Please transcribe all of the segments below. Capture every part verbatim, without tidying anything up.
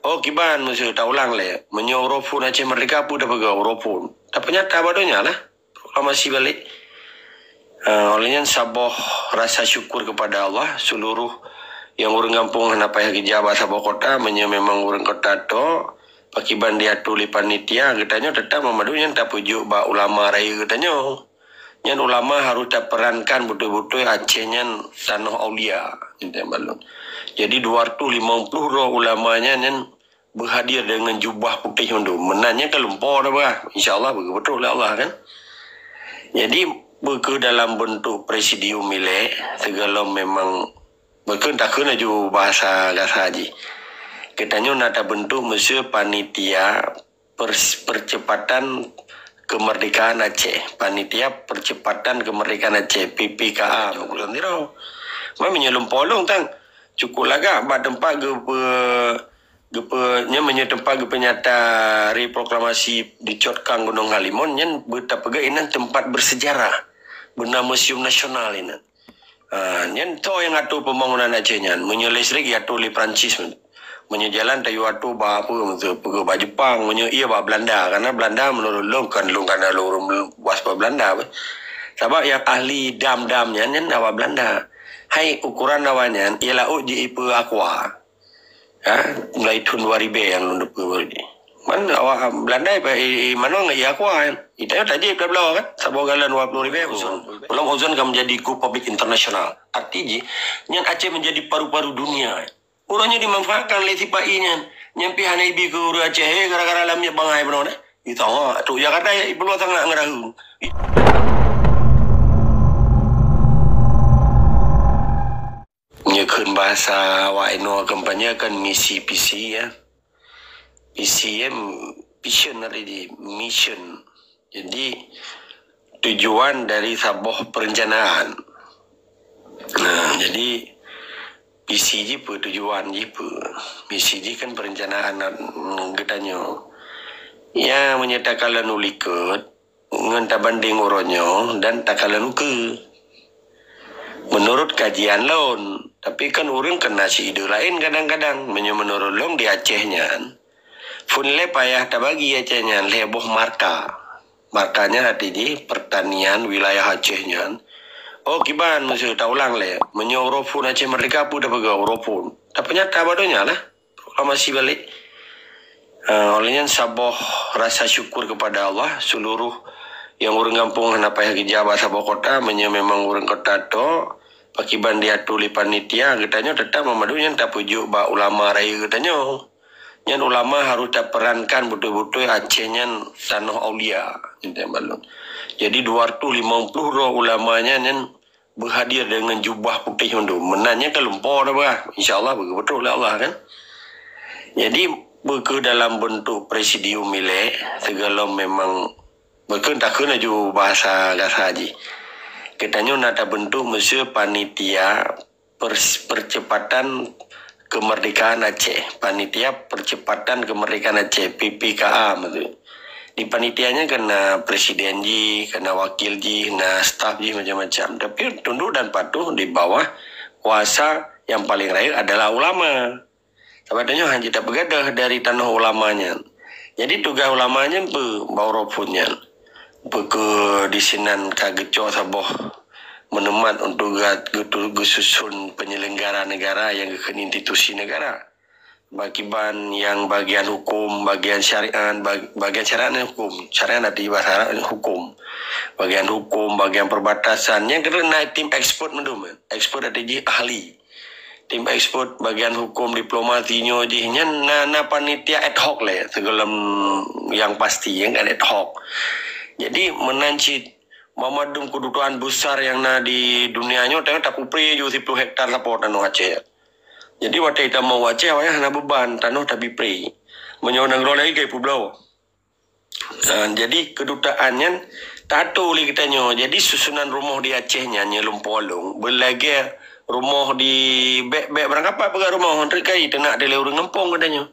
Oh, kiban, meuseu taulang lé. Meunyoe uroe phon Aceh Merdeka, peue tapeugah uroe phon? Tapeunyata bak donya lah. Proklamasi balek. Ah, oleh nyan saboh rasa syukur kepada Allah, seluruh nyang ureuëng gampông hana payah geujak bak saboh kota, meunyoe memang ureuëng kota tok, pakiban diatur lé panitia, geutanyoe tetap meumadu nyan tapeujok bak ulama rayeuk geutanyoe. Nyan ulama harus taperankan beutôi-beutôi Aceh nyan tanoh aulia, nyan balon. Jadi dua ratus lima puluh droe ulama nyan, nyan beuhadir dengan jubah putéh mandum. Meunan nyan ka lumpoe dah bah. Insya Allah beugeubeutôi lé Allah kan. Jadi beuke dalam bentuk presidium ilée, sigohlom memang beuke takheun laju bahasa gasa jih. Geutanyoe na tabentuk meuseu panitia per-, percepatan kemerdekaan Aceh, panitia percepatan kemerdekaan Aceh, P P K A, bukan tiro. Memang meunyoe lumpoe lôn tang, cukup lagak bak teumpat geupe-, geupe-, nyan meunyoe teumpat geupeunyata reproklamasi dicot kang Gunong Halimon, nyan beu tapeugah inan teumpat bersejarah, beuna museum nasional inan. Ah, nyan toh nyang atur pembangunan Aceh nyan. Meunyoe listrik, ya atur lé Perancis. Meunyoe jalan, tayue atur bak apa, peugah bak Jepang. Meunyoe ié bak Belanda. Karena Belanda menurut lôn kan, lôn kan lôn, lôn was bak Belanda. Sabab nyang ahli dam-dam nyan, nyan awak Belanda. Hai ukuran awak nyan, ié laôt ji ipe aqua. Ha, mulai thon dua ribu nyang lôn teupeue baru jih. Man awak Belanda ipe, i, i, mano ngon ié aqua kan? Itanyoe tajép tabloe kan? Saboh galon dua puluh ribu ozon. Belum ozon ka menjadi go public international. Arti jih, nyan Aceh menjadi paru-paru dunia. Uroe nyoe dimanfaatkan lé sipa-i nyan. Nyan pih hana ibi keu ureuëng Aceh, eh, gara-gara lam minyeuk bangai bunoe deh. Itangah, trok Jakarta, ya, ipeuleueh sangat ngeurahu. Nyoe kheun bahasa awak inoe kampanye kan misi visi ya. Visi ya, vision tadi, mission. Jadi, tujuan dari saboh perencanaan. Nah, jadi, visi jih peue, tujuan jih peue. Misi jih kan perencanaan, mm, geutanyoe. Ya, meunyoe takalon u likot, ngon tabandeng uroe nyoe dan takalon ukeue. Menurut kajian lôn, tapi kan ureuëng kena siide laén kadang-kadang. Meunyoe menurut lôn di Aceh nyan, phon lé payah tabagi Aceh nyan lhée boh marka. Marka nyan arti jih pertanian wilayah Aceh nyan. Oh, kiban meuseu taulang lé. Meunyoe uroe phon Aceh Merdeka, peue tapeugah uroe phon? Tapeunyata bak donya lah. Proklamasi balek. Ah, oleh nyan saboh rasa syukur kepada Allah, seluruh nyang ureuëng gampông hana payah geujak bak saboh kota, meunyoe memang ureuëng kota tok, pakiban diatur lé panitia, geutanyoe tetap meumadu nyan tapeujok bak ulama rayeuk geutanyoe. Nyan ulama harus taperankan beutôi-beutôi Aceh nyan tanoh aulia, nyan balon. Jadi dua ratus lima puluh droe ulama nyan, nyan beuhadir dengan jubah putéh mandum. Meunan nyan ka lumpoe dah bah. Insya Allah beugeubeutôi lé Allah kan. Jadi beuke dalam bentuk presidium ilée, sigohlom memang beuke takheun laju bahasa gasa jih. Geutanyoe na tabentuk meuseu panitia per-, percepatan kemerdekaan Aceh, panitia percepatan kemerdekaan Aceh, P P K A maksud. Di panitia nyan kan na presiden jih, kan na wakil jih, na staf jih macam-macam. Tapi tunduk dan patuh di bawah kuasa yang paling rayeuk adalah ulama. Sabab tanyoe hana jeuet tapeugadôh dari tanoh ulama nyan. Jadi tugaih ulama nyan peue bak uroe phon nyan? Beuke disinan ka geucok saboh monumen untuk geususun penyelenggara negara nyang geukheun institusi negara. Pakiban nyang bagian hukum, bagian syariat, bag-, bagian syariat ni hukum. Syariat nanti bahasa Arab ni hukum. Bagian hukum, bagian perbatasan. Nyang kena na tim expert mandum. Expert arti jih ahli. Tim expert bagian hukum diplomasi nyoe jih nyan na, na panitia ad hoc lé, sigohlom nyang pasti nyang kan ad hoc. Jadi meunan cit meumandum keudutaan besar nyang na di dunia nyoe, tanyoe tapupré ju siploh hektar sapo tanoh Aceh. Jadi watée tamong u Aceh, awaknyan hana beuban tanoh tabipré. Meunyoe nanggroe laén ka ipeubloe. Ha, jadi keudutaan nyan tato lé geutanyoe. Jadi susunan rumoh di Aceh nyan nyang lumpoe lôn beulagée rumoh di bék-bék barangkapat peugah rumoh, treuk kai teunak dilée ureuëng gampông geutanyoe.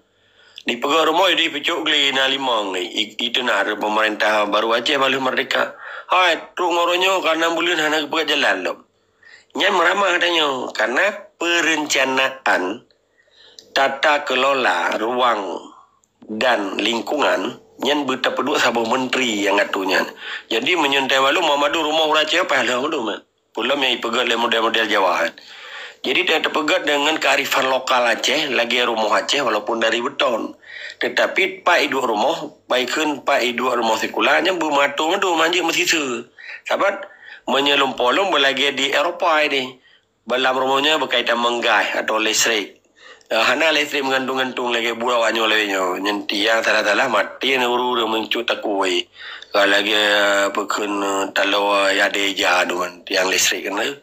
Dipeugah rumoh di pucok glé na limong, i, i teunak pemerintah baru Aceh baluh merdeka. Hai, trok ngon uroe nyoe ka nam buleuen hana geupeugah jalan lom. Nyan meuramah geutanyoe karena perencanaan tata kelola ruang dan lingkungan nyan beutapeuduek saboh menteri nyang atur nyan. Jadi meunyoe teuh walu Muhammad rumoh ureuëng Aceh paih lheueh mandum. Peulom nyang ipeugét lé model-model Jawa. Jadi teupeugét deungon kearifan lokal Aceh lagée rumoh Aceh walaupun dari beton. Tetapi pat iduek rumoh, baikheun pat iduek rumoh sikula nyan beumatu mandum manjeuet meusiseu. Sabab meunyoe lumpoe lom beulagée di Eropa ini. Balam rumoh nyan beukaitan ngon gas atau listrik. Eh, hana listrik meugantung-gantung lagée buet awak nyoe lagée nyoe. Nyan tiang salah-salah mati nuru ureuëng meucuk takui. Ka lagée, eh, peukheun, eh, taloe ya deja deungon tiang listrik keunoe.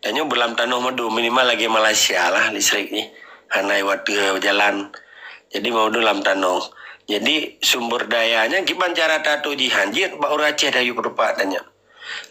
Dan nyoe beulam tanoh mandum minimal lagée Malaysia lah listrik jih. Hana iwat jalan. Jadi mandum lam tanoh. Jadi sumber daya nyan kiban cara tatu jih hanjeuet bak ureuëng Aceh dayu peutupat tanya.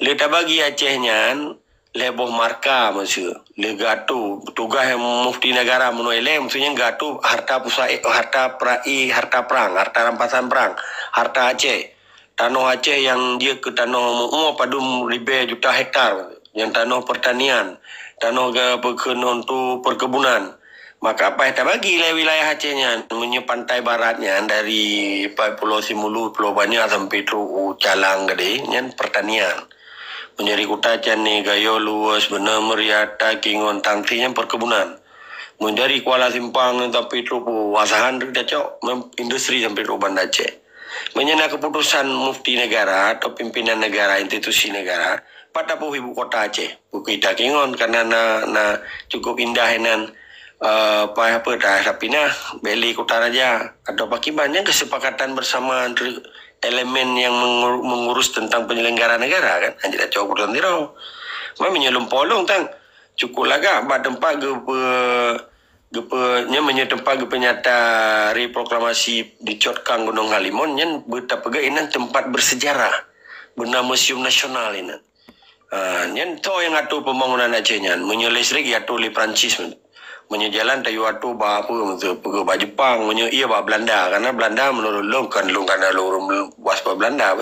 Le tabagi Aceh nyan lhée boh marka, meuseu. Lhée gatu, tugaih mufti negara meunoe ilée, meuseu nyan gatu harta pusat, harta perai, harta perang, harta rampasan perang, harta Aceh. Tanoh Aceh nyang jeuet keu tanoh meu'ue padum ribée juta hektar, nyang tanoh pertanian, tanoh ga peukeunon tu perkebunan. Maka paih tabagi lé wilayah Aceh nyan. Meunyoe pantai barat nyan dari Pulo Simulu, Pulo Banyak sampai trok u Calang gade nyan pertanian. Meunyoe dari Kuta Cani, Gayo, Luwes, Beuna, Meuria, Takingon, Tangti nyan perkebunan. Meunyoe dari Kuala Simpang sampai trok u Asahan tu cocok industri sampai trok Banda Aceh. Meunyoe na keputusan mufti negara atau pimpinan negara, institusi negara, pat tapoh ibu kota Aceh. Bukit Takingon karena na, na cukup indah inan, eh, apa, apa dah Sapinah, Beli Kota Raja atau pakiban yang kesepakatan bersama antara elemen yang mengur-, mengurus tentang penyelenggara negara kan. Hanya dah cakap keputusan tiro. Mami nyelum polong tang cukup lagak bak tempat gepe Gepe-, nyan meunyoe teumpat geupeue nyata reproklamasi dicot kang Gunong Halimon, nyan beutapeugah inan teumpat bersejarah, beuna museum nasional inan. Ha, nyan toh nyang atur pembangunan Aceh nyan. Meunyoe listrik, ya atur lé Perancis. Meunyoe jalan, tayu atur bak apa, peugah bak Jepang. Meunyoe ié bak Belanda. Karena Belanda menurut lôn, kan lôn, karena lôn was bak Belanda.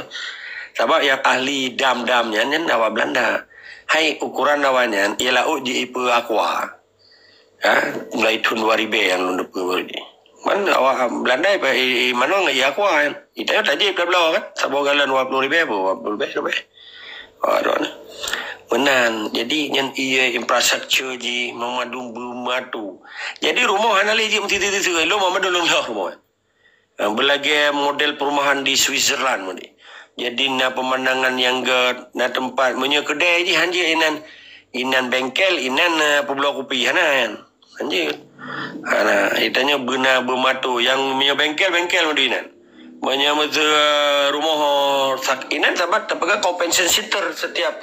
Sabab nyang ahli dam-dam nyan, nyan awak Belanda. Hai ukuran awak nyan, ié laôt ji ipe aqua. Ha, mulai thon dua ribèe nyang lôn teupeue baru jih. Man awak Belanda ipe, i, i, mano ngon ié aqua kan. Ita tajép tabloe kan. Saboh galon dua puluh ribèe apa, dua puluh ribèe, ribèe. Wah, dua ni. Meunan. Jadi nyan ié infrastruktur jih meumadu beumatu. Jadi rumoh hana lé jih meuti teuteue. Lôn meumadu lôn loh rumoh. Ha, beulagèe model perumahan di Switzerland meunan. Jadi na pemandangan nyang gèt, na teumpat. Meunyoe keudè jih hanjeuet inan, inan bengkel, inan, eh, peubloe kupi, hana nyan. Hanjeuet. Hana, itanyoe beuna beumatu. Nyang meunyoe bengkel, bengkel meunan inan. Meunyoe meuteue, eh, rumoh sak inan sabat tapeugah compensation center setiap.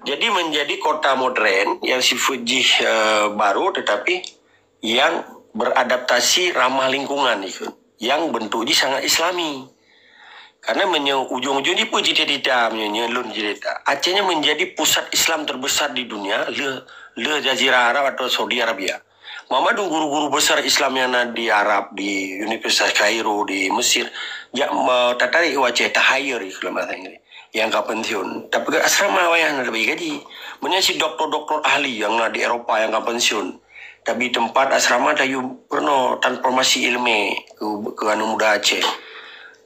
Jadi menjadi kota modern yang sifat jih, eh, baru tetapi yang beradaptasi ramah lingkungan itu, yang bentuk jih sangat Islami. Karena meunyoe ujong-ujong jih peue cita-cita meunyoe, nyoe lôn cerita. Aceh nyan menjadi pusat Islam terbesar di dunia, le, le Jazirah Arab atau Saudi Arabia. Meumadu guru-guru besar Islam nyang na di Arab, di Universitas Kairo, di Mesir, jak, eh, tatarék u Aceh, ta-hire, kalau bahasa Inggris. Nyang ka pensiun. Tapi ke asrama wayah na leubeh gaji. Meunyoe si doktor-doktor ahli nyang na di Eropa nyang ka pensiun. Tapi teumpat asrama tayu peurunoe transformasi ileumèe keu, keu aneuk muda Aceh.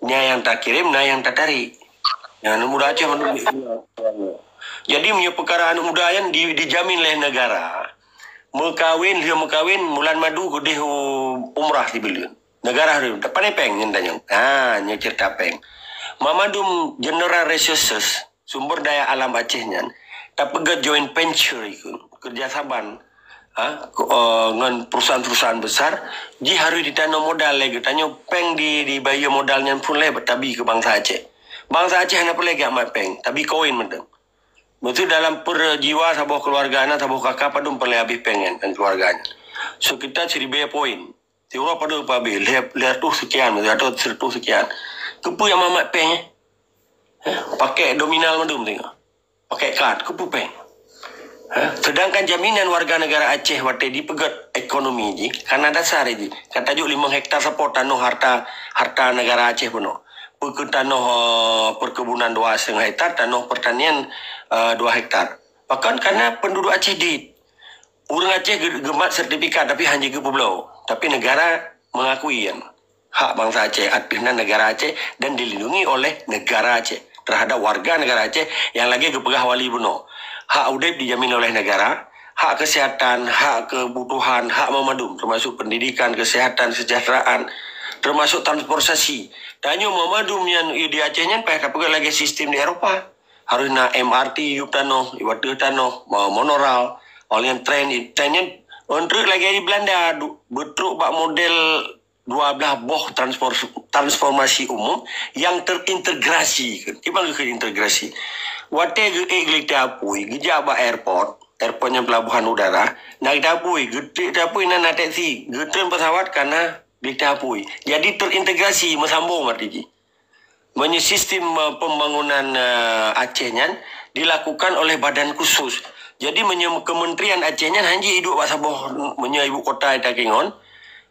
Nyan nyang takirém, na nyang tatarék. Nyang aneuk muda Aceh mandum. Jadi meunyoe peukara aneuk muda nyan di, dijamin lé negara, meukawen, lheueh meukawen, bulan madu keudéh u-, umrah sibuleuen. Negara harôh, pandai péng nyan tanyong. Ha, nyoe cerita péng. Meumadu General Resources, sumber daya alam Aceh nyan, tapeugah joint venture ikut, kerja saban, ha, ko-, eh, ngon perusahaan-perusahaan besar, jih harôh ditanoh modal lé geutanyoe, péng di, dibayeue modal nyan phon lé tabi keu bansa Aceh. Bansa Aceh hana peureulèe geumat péng, tabi koin mantong. Beutôi dalam per jiwa saboh keuluarga na, saboh kaka padum peureulèe habéh péng nyan dan keuluarga nyan. Sekitar siribèe poin. Siuroe padum peuhabéh, lhèe, lhèe reutôh sekian, atau seratus sekian. Keupeue nyang mamat péng, eh? Hah? Pakai nominal mandum tengok. Pakai kad, keupeue péng? Hah? Sedangkan jaminan warga negara Aceh watèe dipeugèt ekonomi jih, ka na dasar jih. Ka tajok limong hektar sapo tanoh harta, harta negara Aceh peunoh. Peu keu tanoh, eh, perkebunan dua setengah hektar, tanoh pertanian, eh, dua hektar. Bahkan karena penduduk Aceh dit. Ureueng Aceh ge-, geumat sertifikat tapi hana jipeubloe. Tapi negara mengakui kan hak bangsa Aceh, ateueh nan negara Aceh dan dilindungi oleh negara Aceh terhadap warga negara Aceh yang lagèe geupeugah Wali bunoe. Hak udép dijamin oleh negara, hak kesehatan, hak kebutuhan, hak memadum, termasuk pendidikan, kesehatan, kesejahteraan, termasuk transportasi. Tanyoe memadum nyan di Aceh nyan payah tapeugah lagèe sistem di Eropa. Harus na M R T yup tanoh, iwateuh tanoh, mo-, monorail, awak nyan tren, tren nyan ôn treuk lagèe di Belanda, du-, beutrok bak model dua belas boh transpor-, transformasi umum yang terintegrasi. Kiban geukheun integrasi? Watèe geuék geulitèe apui, geujak bak airport, airport nyan pelabuhan udara, na geulitèe apui, geutreuk apui na, na teksi, geutreun pesawat ka na geulitèe apui. Jadi terintegrasi, meusambong arti jih. Meunyoe sistem, eh, pembangunan, eh, Aceh nyan dilakukan oleh badan khusus. Jadi meunyoe kementerian Aceh nyan hana jeuet iduek bak saboh, meunyoe ibu kota ita kingon,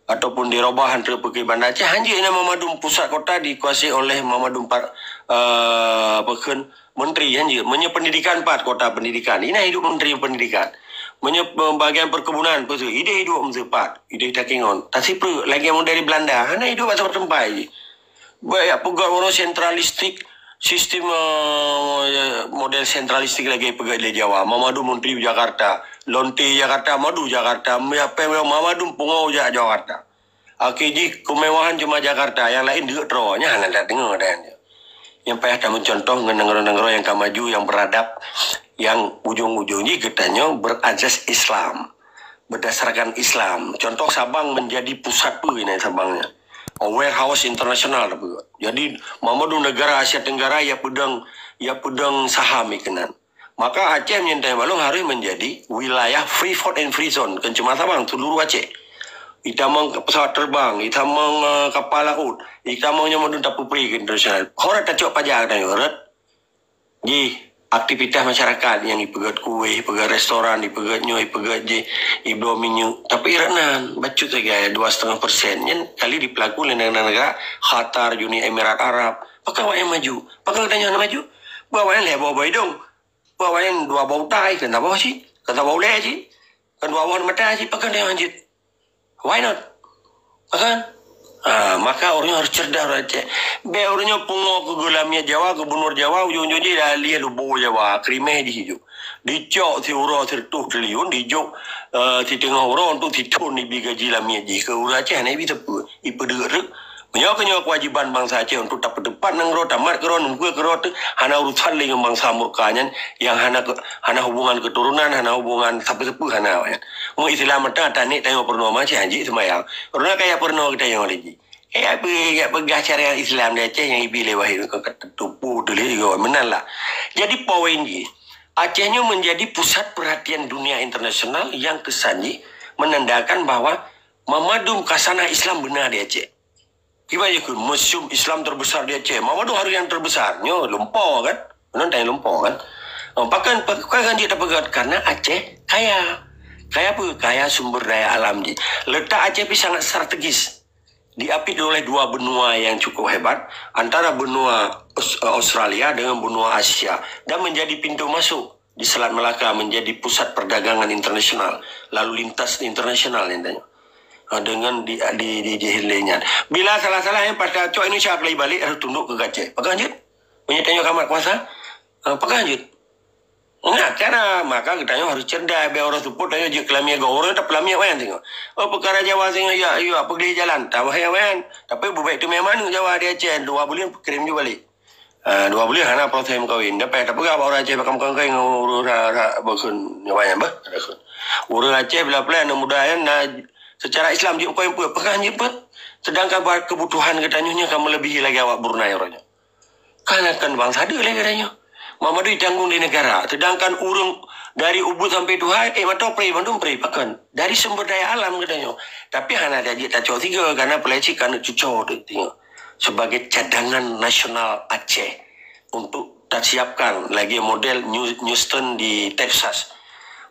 ataupun dirubah antara Banda Aceh, hana jeuet na memadum pusat kota dikuasai oleh memadum par-, eh, apa kheun, menteri, hana jeuet. Meunyoe pendidikan pat kota pendidikan, ina iduek menteri pendidikan. Meunyoe, eh, bagian perkebunan, peue, ideh iduek meuseupat, ideh ita kingon. Tapi peue, lagèe model di Belanda, hana iduek bak saboh teumpat jih. Baik, peugah uroe sentralistik, sistem, eh, model sentralistik lagèe peugah di Jawa. Memadum menteri Jakarta, lonte Jakarta, madu Jakarta, memadum pungo jak Jakarta. Akhé jih kemewahan cuma Jakarta, nyang laén deuk droe, nyan hana tadeungoe dan. Nyang payah tameucontoh ngon nanggroe-nanggroe nyang ka maju, nyang beradab, nyang ujong-ujong jih geutanyoe berasas Islam, berdasarkan Islam. Contoh Sabang menjadi pusat peue inan Sabang nyan? Warehouse internasional tapeugah. Jadi, memadum negara Asia Tenggara ya peudong, ya peudong saham ikeunan. Maka Aceh meunyoe balong harus menjadi wilayah free port and free zone, kon cuma Sabang, seluruh Aceh. Itamong pesawat terbang, itamong, eh, kapal laut, itamong nyang meudon tapeupri ke internasional. Hora tacok paja tanyoe, rot. Jih, aktivitas masyarakat nyang ipeugét kueh, ipeugét restoran, ipeugét nyoe, ipeugét jih, ibloe minyeuk. Tapi rot nan, bacut sagai dua setengah persen. Nyan kali dipelaku lé negara-negara Qatar, Uni Emirat Arab. Pakon awaknyan maju? Pakon geutanyoe hana maju? Bah awaknyan lhèe boh boh idong. Bah awaknyan dua boh utai, kan saboh cit. Kan saboh ulèe cit. Kan dua boh mata cit. Pakon tanyoe hanjeuet? Why not? Kan? Ha, maka ureueng nyoe harus cerdas ureueng Aceh. Bèk ureueng nyoe pungo keu geulamiet Jawa, gubernur Jawa, ujong-ujong jih dah lheueh lubo Jawa, Krimeh jih ijok. Dicok siuroe sireutoh triliun, dijok, eh, siteungoh uroe untuk sithon ibi gaji lamiet jih. Keu ureueng Aceh hana ibi sapeue, ipeudeuk-deuk. Meunyoe keu nyoe keuwajiban bansa Aceh untuk tapeuteupat nanggroe, tamat keudroe, neumeukeue keudroe teuh, hana urusan lé ngon bansa murka nyan, nyang hana ke-, hana hubungan keuturonan, hana hubungan sapeue-sapeue, hana awaknyan. Umat Islam mata tanek tanyoe peurunoe ma cit hanjeuet seumayang. Peurunoe kaya peurunoe geutanyoe lé jih. Eh, apa, jak peugah syariat Islam di Aceh nyang ibi lé wahé ka teupeu teuh lé, meunan lah. Jadi poin jih, Aceh nyoe menjadi pusat perhatian dunia internasional nyang keusan jih menandakan bahwa memadum khasanah Islam beuna di Aceh. Kiban jih kheun, museum Islam terbesar di Aceh. Memadum harus nyang terbesar. Nyoe lumpo kan? Meunan tanyoe lumpo kan? Oh, pakon, pakon hanjeuet tapeugah? Karena Aceh kaya. Kaya apa? Kaya sumber daya alam jih. Letak Aceh pih sangat strategis. Diapit oleh dua benua yang cukup hebat, antara benua Aus-, Australia dengan benua Asia, dan menjadi pintu masuk di Selat Melaka, menjadi pusat perdagangan internasional, lalu lintas internasional intinya. Ha, dengan di, di, di, di hilényan. Bila salah-salah nyang pada cok Indonesia kali balik, harus tunduk keu Aceh. Pakon hanjeuet? Meunyoe tanyoe ka mat kuasa, ha, pakon hanjeuet? Nah, cara maka geutanyoe harus cerdas, bèk uroe seupôt tanyoe jeuet keu lamiet gob. Uroe tapeulamiet awaknyan singoh. Oh, peukara Jawa singoh, ya, ya, peugleh jalan. Tabahai awaknyan. Tapi bubek teumé manok Jawa di Aceh, dua buleuen kirém ju balik. Ah, dua buleuen hana proses meukawen. Dapet tapeugah bak ureueng Aceh, bak kampung-kampung ngon ureueng ra-, ra-, bukon nyoe nyan bah. Ureueng Aceh bila plan aneuk muda nyan na secara Islam jeuet meukawen peuet, pakon jeuet peuet. Sedangkan buat kebutuhan geutanyoe nyan ka melebihi lagi awak Brunei uroe nyoe. Kan, kan bansa deuh lé geutanyoe. Memadum tanggong di negara. Sedangkan ureueng dari Ubud sampai Tuha, eh, mantong pré, mandum pré, pakon. Dari sumber daya alam geutanyoe. Tapi hana tajeuet tacok sigoe, karena peulacik ka aneuk cuco tu tengok. Sebagai cadangan nasional Aceh untuk tasiapkan lagi model New-, Houston di Texas.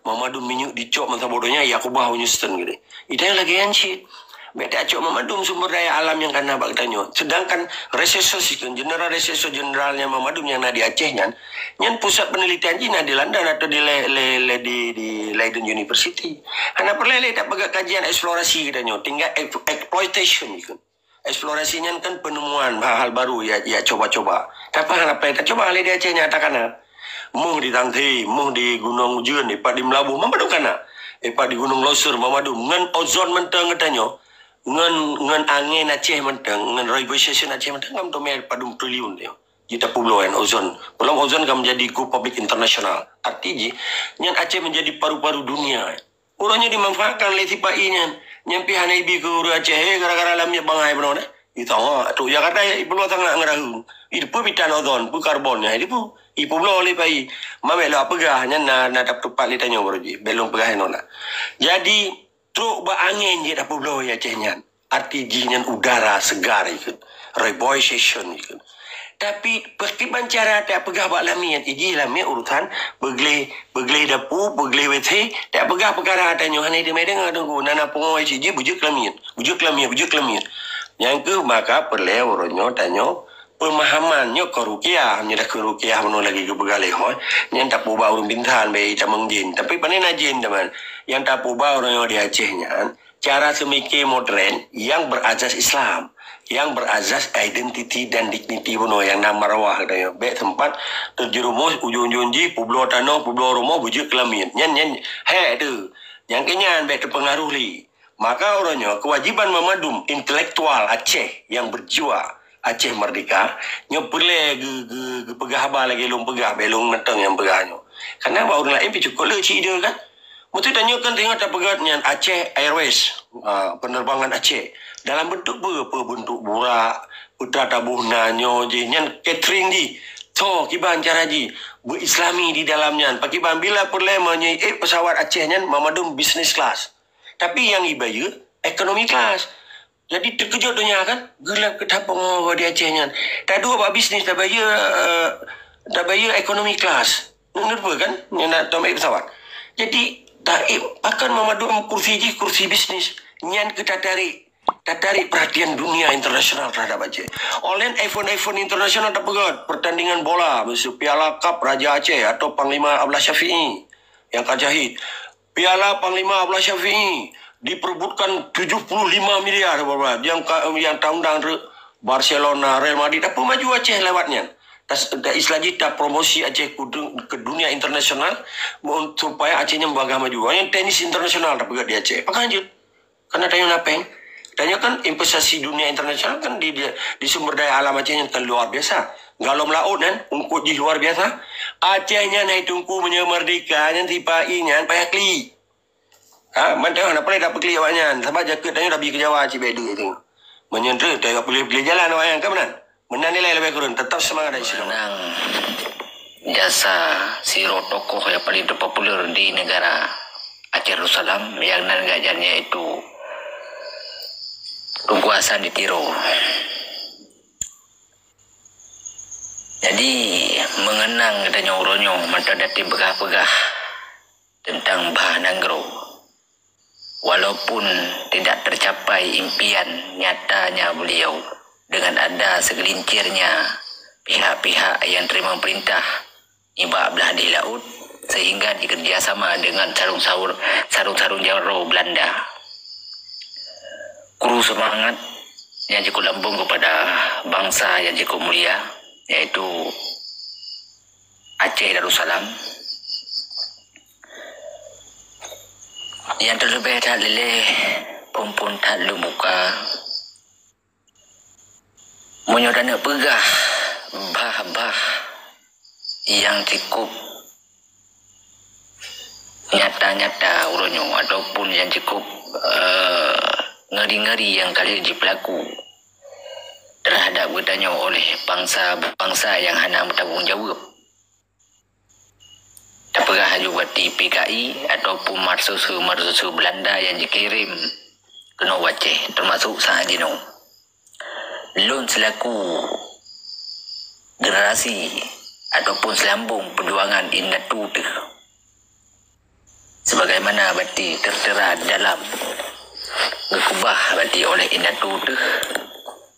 Memadum minyeuk dicok masa bodohnya, ya kubah Houston gitu. Itu yang lagi yang cit. Bèk tacok mandum sumber daya alam nyang ka na bak geutanyoe. Sedangkan Reseso sikheun, Jenderal Reseso Jenderal nyang mandum nyang na di Aceh nyan, nyan pusat penelitian jih na di London atau di le, le, le, di, di Leiden University. Hana peureulèe lé tapeugah kajian eksplorasi geutanyoe, tinggal ex-, exploitation sikheun. Eksplorasi nyan kan penemuan hal-hal baru ya, ya coba-coba. Tapi hana payah tacoba lé di Aceh nyan takana. Moh di Tangke, moh di Gunong Ujeuen, ipat di Meulaboh, mandum kana. Ipat di Gunong Loser, mandum. Ngon ozon mantong geutanyoe, ngon, ngon angén Aceh mantong, ngon reboisation Aceh mantong, kan teumé padum triliun nyoe. Jitapubloe nyan ozon. Peulom ozon ka menjadi go public international. Arti jih, nyan Aceh menjadi paru-paru dunia. Uroe nyoe dimanfaatkan lé sipa-i nyan. Nyan pih hana ibi keu ureueng Aceh, eh, gara-gara lamiet bangai bunoe neh. Itangah, trok Jakarta, ya, ipeubloe sangat ngeuraheung. Ipeue bitan ozon, peue karbon nyan, ipeue, ipeubloe lé pai. Ma bèk lôn peugah, nyan na, na teupeupat lé tanyoe baru jih. Bèk lôn peugah inoe na. Jadi, trok bak angén jih tapeubloe Aceh nyan. Arti jih nyan udara segar ikheun. Reboisation ikheun. Tapi, pakriban cara tapeugah bak lamiet, ijih lamiet urusan beugléh, beugléh dapu, beugléh W C, tapeugah peukara tanyoe hana teumé deungoe teungku. Na, na pungoe cit jih beujeuet lamiet, beujeuet lamiet, beujeuet lamiet. Nyang keuh maka peureulèe uroe nyoe tanyoe pemahaman nyoe keu ruqyah, meunyoe takheun ruqyah bunoe lagèe geupeugah lé hôi, nyan tapeuba ureueng pingsan, bèk tamong jin. Tapi pane na jin teuma. Nyang tapeuba uroe nyoe di Aceh nyan, cara seumike modern yang berasas Islam, yang berasas identiti dan digniti bunoe nyang na marwah geutanyoe. Bèk sempat terjerumus ujong-ujong jih peubloe tanoh, peubloe rumoh, beujeuet keu lamiet. Nyan, nyan, hék teuh. Nyang keu nyan bèk teupeungaruh lé. Maka uroe nyoe kewajiban mandum intelektual Aceh yang berjiwa Aceh Merdeka, nyoe peureulèe geu-, geu-, geupeugah haba lagèe lôn peugah, bèk lôn mantong nyang peugah nyoe. Karena bak ureueng laén pih cukôp le cit ide kan. Meuseuti tanyoe kan teungoh tapeugah nyan Aceh Airways, ah, penerbangan Aceh. Dalam bentuk peue? Peue bentuk burak, peue taboh na nyoe jih, nyan catering jih. Tho kiban cara jih, beu-Islami di dalam nyan. Pakiban bila peureulèe meunyoe ék pesawat Aceh nyan mandum business class. Tapi nyang ibayeue economy class. Jadi teukeujot donya kan, geulap keu tapeungoh di Aceh nyan. Taduek bak bisnis tabayeue, eh, tabayeue economy class. Nyoe peue kan? Nyan na tom ék pesawat. Jadi, taék pakon mandum kursi jih kursi bisnis. Nyan keu tatarik, tatarik perhatian dunia internasional terhadap Aceh. Oleh iPhone-iPhone internasional tapeugah pertandingan bola, miseue Piala Cup Raja Aceh atau Panglima Abdullah Syafi'i yang ka syahid. Piala Panglima Abdullah Syafi'i diperebutkan tujuh puluh lima miliar, yang ka, yang taundang re-, Barcelona, Real Madrid. Apa maju Aceh lewat nyan? Tas, da istilah jih ta promosi Aceh ke du-, ke dunia internasional, supaya Aceh nyan bagah maju. Yang tenis internasional tapeugah di Aceh. Pakon jeuet? Karena tanyoe na péng. Tanyoe kan investasi dunia internasional kan di, di, di sumber daya alam Aceh nyan kan luar biasa. Galom laôt nyan, eungkôt jih luar biasa. Aceh nyan hai teungku meunyoe merdeka nyan sipa-i nyan payah klik. Ha, mantong hana peureulèe tapeuklik awak nyan. Sabab jakeuet tanyoe tabi keu Jawa cit bèk duek tu. Meunyoe treuk tanyoe piléh-piléh jalan awak nyan kan meunan. Meunan nilai leubeh kureueng, tetap seumangat dan istiqamah. Mengenang jasa sidroe tokoh yang paling terpopuler di negara Aceh Darussalam yang nan gajah yaitu Teungku Hasan di Tiro. Jadi, mengenang geutanyoe uroe nyoe mantong dati peugah-peugah tentang bah nanggroe. Walaupun tidak tercapai impian nyatanya beliau dengan ada segelincirnya pihak-pihak yang terima perintah nibak blah di laôt sehingga dikerjasama dengan sarung-saur-, sarung-sarung jaroe Belanda. Kru semangat yang cukup lambung kepada bangsa yang cukup mulia, yaitu Aceh Darussalam. Nyang teuleubeh that lé phon-phon that lôn buka, meunyoe taneuk peugah bah-bah nyang cukup nyata-nyata uroe nyoe ataupun nyang cukup, eh, ngeri-ngeri nyang ka lheueh jipeulaku terhadap geutanyoe oleh bangsa-bangsa nyang hana meutanggong jaweueb. Tapeugah laju bati P K I ataupun marsusu-marsusu Belanda nyang jikirém keunoe u Aceh, teumasuk saát jinoe. Lôn seulaku generasi ataupun seulambong peujuangan indatu teuh, sebagaimana bati tertera dalam Geukeubah bati oleh indatu teuh,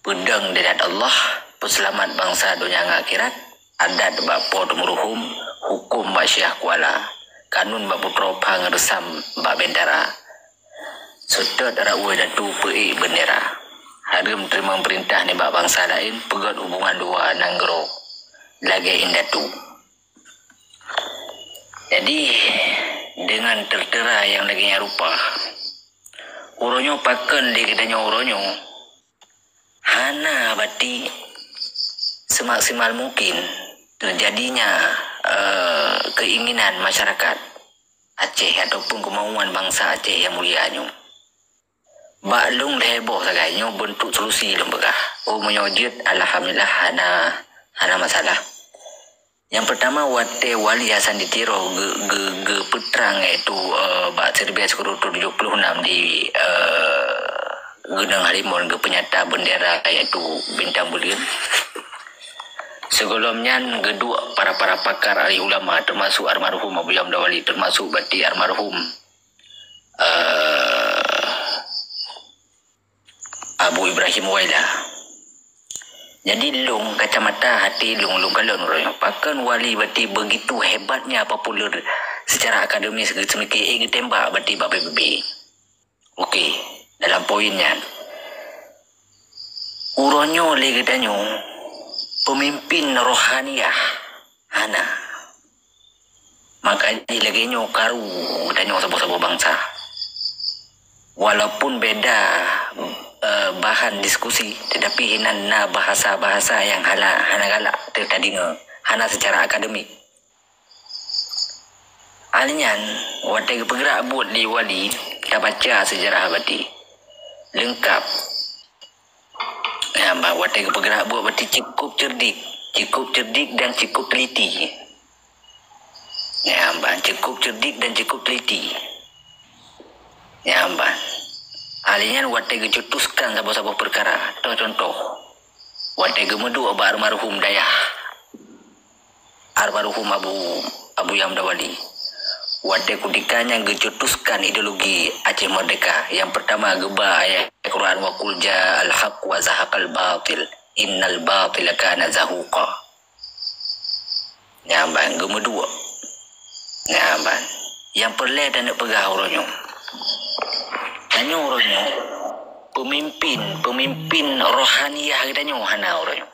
peudong di dat Allah, peuseulamat bansa donya ngon akhirat, adat bak Po Teumeuruhom, huköm bak Syiah Kuala, kanun bak Putroe Phang, reusam bak bendera. Seutôt rot indatu peuék beundera. Hareuem teurimong peurintah nibak bansa laén, peugöt hubungan dua nanggroe lagée indatu. Jadi, deungon teuntera nyang lagée nyan rupa, uroe nyoe pakon lé geutanyoe uroe nyoe hana bati semaksimal mungkin teujadinya, eh, keinginan masyarakat Aceh ataupun keumauan bansa Aceh nyang mulia nyoe. Bak lôn lhée boh sagai nyoe beuntuk solusi lôn peugah. Oh, meunyoe jeuet, alhamdulillah, hana, hana masalah. Nyang peurtama, watée Wali Hasan di Tiro geu-, geu-, geupeutrang, yaitu, eh, bak seribu sembilan ratus tujuh puluh enam di, eh, Gunong Halimon geupeunyata beundera, yaitu bintang buleuen. Sigohlom nyan geuduek para-para pakar ahli ulama, teumasuk almarhum Abu Yam Dawali, teumasuk bati almarhum eh, Abu Ibrahim Waila. Jadi lôn, kacamata hati lôn, lôn kalon uroe nyoe. Pakon Wali bati begitu hebatnya populer secara akademis, geuseumiké, eh, geutembak bati bak P B B. Oke, dalam poin nyan. Uroe nyoe lé geutanyoe peumimpin rohaniah hana. Maka jih lagée nyoe karu geutanyoe saboh-saboh bansa. Walaupun beda, eh, bahan diskusi, tetapi hinan na bahasa-bahasa nyang hana, hana galak teuka deungoe, hana secara akademik. Alnyan, watée geupeugrak buet lé Wali, tabaca seujarah bati leungkap. Nyan ban, watée geupeugrak buet bati cukup cerdik, cukup cerdik dan cukup teliti. Nyan ban, cukup cerdik dan cukup teliti. Nyan ban. Alnyan watée geucetuskan saboh-saboh peukara, toh contoh. Watée geumeuduek bak almarhum Dayah, almarhum Abu, Abu Yam Dawali. Watée kutika nyan geucetuskan ideologi Aceh Merdeka. Nyang peurtama geuba ayat Quran, "Wa qul ja'al haqq wa zahaqal batil, innal batila kana zahuqa." Nyan ban geumeuduek. Nyan ban. Nyang peureulée taneuk peugah uroe nyoe. Tanyoe uroe nyoe, peumimpin, peumimpin rohaniah geutanyoe hana uroe nyoe.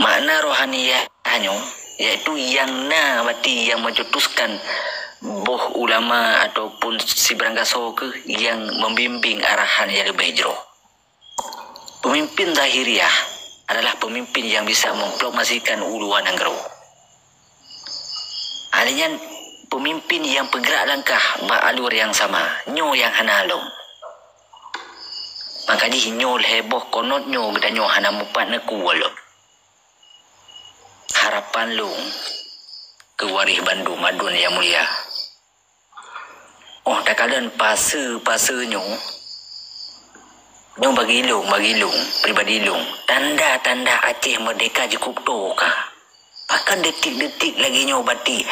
Makna rohaniah nyoe, yaitu nyang na bati nyang meucetuskan boh ulama ataupun sibarang gasoe keuh nyang membimbing arahan nyang leubeh jroh. Pemimpin zahiriah adalah pemimpin yang bisa memproklamasikan uluan nanggroe. Alnyan pemimpin yang peugrak langkah bak alur yang sama, nyoe nyang hana lom. Maka jih nyoe lhée boh konot nyoe geutanyoe hana mupat neukue lom. Harapan lôn keu waréh bandum aduen nyang mulia. Oh, takalon pase-pase nyoe, nyoe bagi lôn, bagi lôn, pribadi lôn, tanda-tanda Aceh Merdeka jikubto ka. Pakon detik-detik lagée nyoe bati,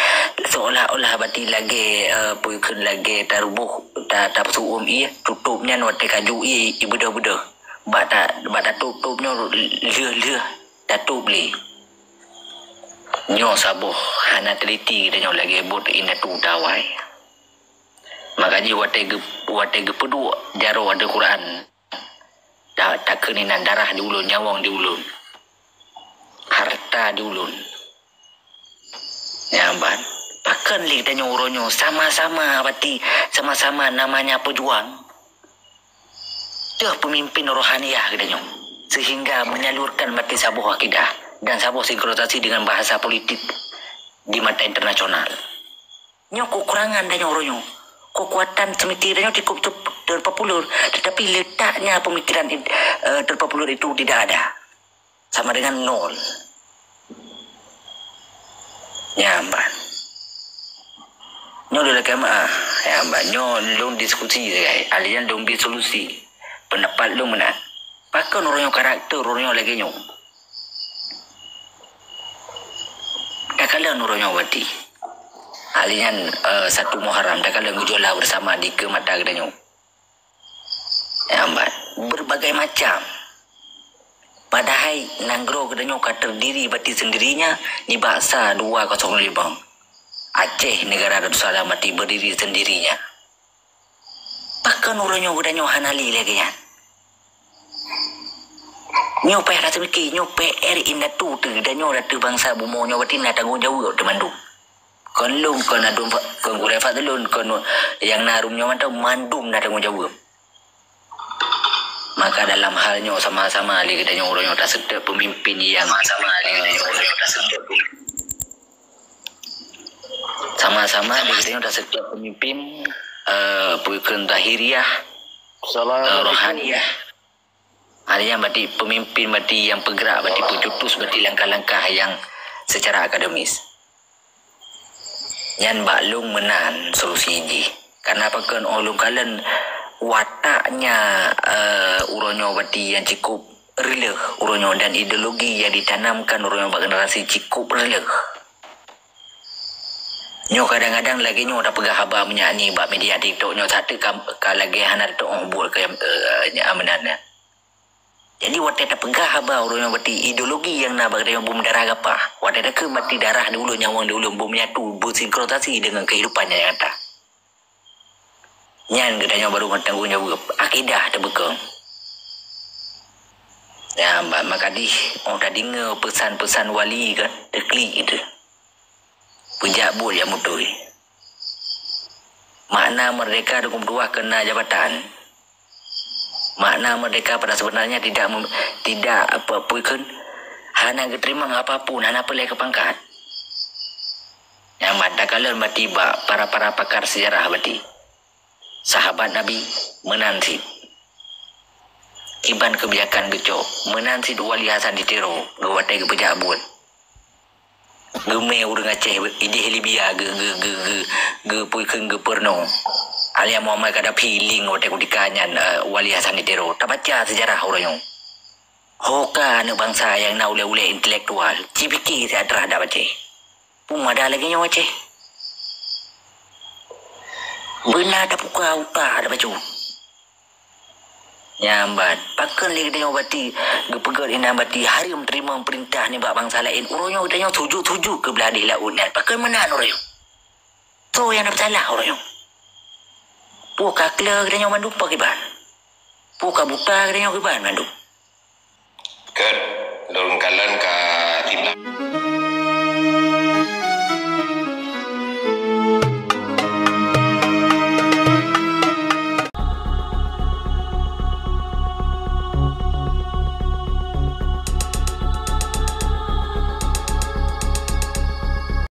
seolah-olah bati lagée, eh, peue kheun lagée taruboh, ta-, tapeusu'uem ié, tutôp nyan watée kaju ié, ibeudôh-beudôh. Bak ta-, bak tatôp-tôp nyoe lheueh-lheueh tatôp lé. Nyoe saboh hana teliti geutanyoe lagée buet indatu tawai. Maka jih watée geu-, watée geupeuduek jaroe ateueh Quran, ta-, takheun inan darah di ulôn, nyawöng di ulôn, harta di ulôn. Nyan ban. Pakon lé geutanyoe uroe nyoe sama-sama bati, sama-sama namanya pejuang. Teuh pemimpin rohaniah geutanyoe, sehingga menyalurkan bati saboh akidah dan saboh sinkronisasi dengan bahasa politik di mata internasional. Nyoe kekurangan tanyoe uroe nyoe. Kekuatan seumiké tanyoe cukup ter-, terpopuler, tetapi letaknya pemikiran, eh, terpopuler itu tidak ada. Sama dengan nol. Nyan ban. Nyoe lôn lakée meu'ah. Nyan ban. Nyoe lôn diskusi sagai. Alnyan lôn bri solusi. Pendapat lôn meunan. Pakon uroe nyoe karakter uroe nyoe lagée nyoe? Takalon uroe nyoe bati. Hal nyan, eh, satu Muharram, takalon geujola bersama di keu mata geutanyoe. Ya, ban, berbagai macam. Padahai nanggroe geutanyoe ka terdiri bati sendirinya nibak sa dua kosong lima. Aceh Negara Darussalam bati berdiri sendirinya. Pakon uroe nyoe geutanyoe hana lé lagée nyan? Nyoe payah taseumike, nyoe P R indatu teuh geutanyoe, ateueh bansa bumoe nyoe bati na tanggong jaweueb teuh mandum. Kon lôn, kon adun fa-, kon gurée Fadlun, kon nyang na rum nyoe mantong, mandum na tanggong jaweueb. Maka dalam hal nyoe sama-sama lé geutanyoe uroe nyoe taseutôt peumimpén nyang sama-sama lé geutanyoe uroe nyoe taseutôt peumimpén. Sama-sama lé geutanyoe taseutôt peumimpén, eh, peue kheun zahiriah, eh, rohaniah. Artinya bati peumimpén bati nyang peugerak bati peucutus bati langkah-langkah nyang secara akademis. Nyan bak lôn meunan solusi jih. Karena pakon óh lôn kalon wataknya, eh, uroe nyoe bati nyang cukup reuleuh uroe nyoe dan ideologi nyang ditanamkan uroe nyoe bak generasi cukup reuleuh. Nyoe kadang-kadang lagée nyoe tapeugah haba meunyak ni bak media TikTok nyoe sateue ka, ka lagée hana teutoh buet keu, eh, nyan meunan nyan. Jadi watée tapeugah haba uroe nyoe bati ideologi nyang na bak geutanyoe beumeudara gapah. Watée takheun bati darah di ulôn, nyawöng di ulôn, beumenyatu, beusinkronisasi deungon kehidupan nyang nyata. Nyan geutanyoe barô ngon tanggong jaweueb, akidah teubeukong. Ya, ma-, maka dih, óh tadeungoe peusan-peusan wali kan, teuklik teuh. Peujak buet nyang beutôi. Makna merdeka dua ribu dua puluh dua keu na jabatan. Makna merdeka pada sebenarnya tidak mem-, tidak apa, apa kheun, hana geuteurimong apapun, hana peureulée keu pangkat. Nyang ban takalon bati bak para-para pakar sejarah bati. Sahabat Nabi meunan cit. Kiban keubijakan geucok, meunan cit Wali Hasan di Tiro geuwatée geupeujak buet. Geumé ureuëng Aceh idéh Libya geu-, geu-, geu-, geu-, geupui kheun geupeurunoe. Alia Muammar Gaddafi lieng watée kutika nyan, eh, Wali Hasan di Tiro. Tabaca sejarah uroe nyoe. Ho ka aneuëk bansa nyang na ulée-ulée intelektual, cipike siat terhadap Aceh. Peue mada lagée nyoe Aceh? Beuna tapuka uka tabacut. Nyang ban, pakon lé geutanyoe bati geupeugét inan bati hareuem teurimong peurintah nibak bansa laén, uroe nyoe geutanyoe sujut-sujut keu blah deh laôt nyan. Pakon meunan uroe nyoe? Soe nyang na peusalah uroe nyoe? Peue ka kle geutanyoe mandum pakriban? Peue ka buta geutanyoe kiban mandum? Ket, lôn kalon ka tiba.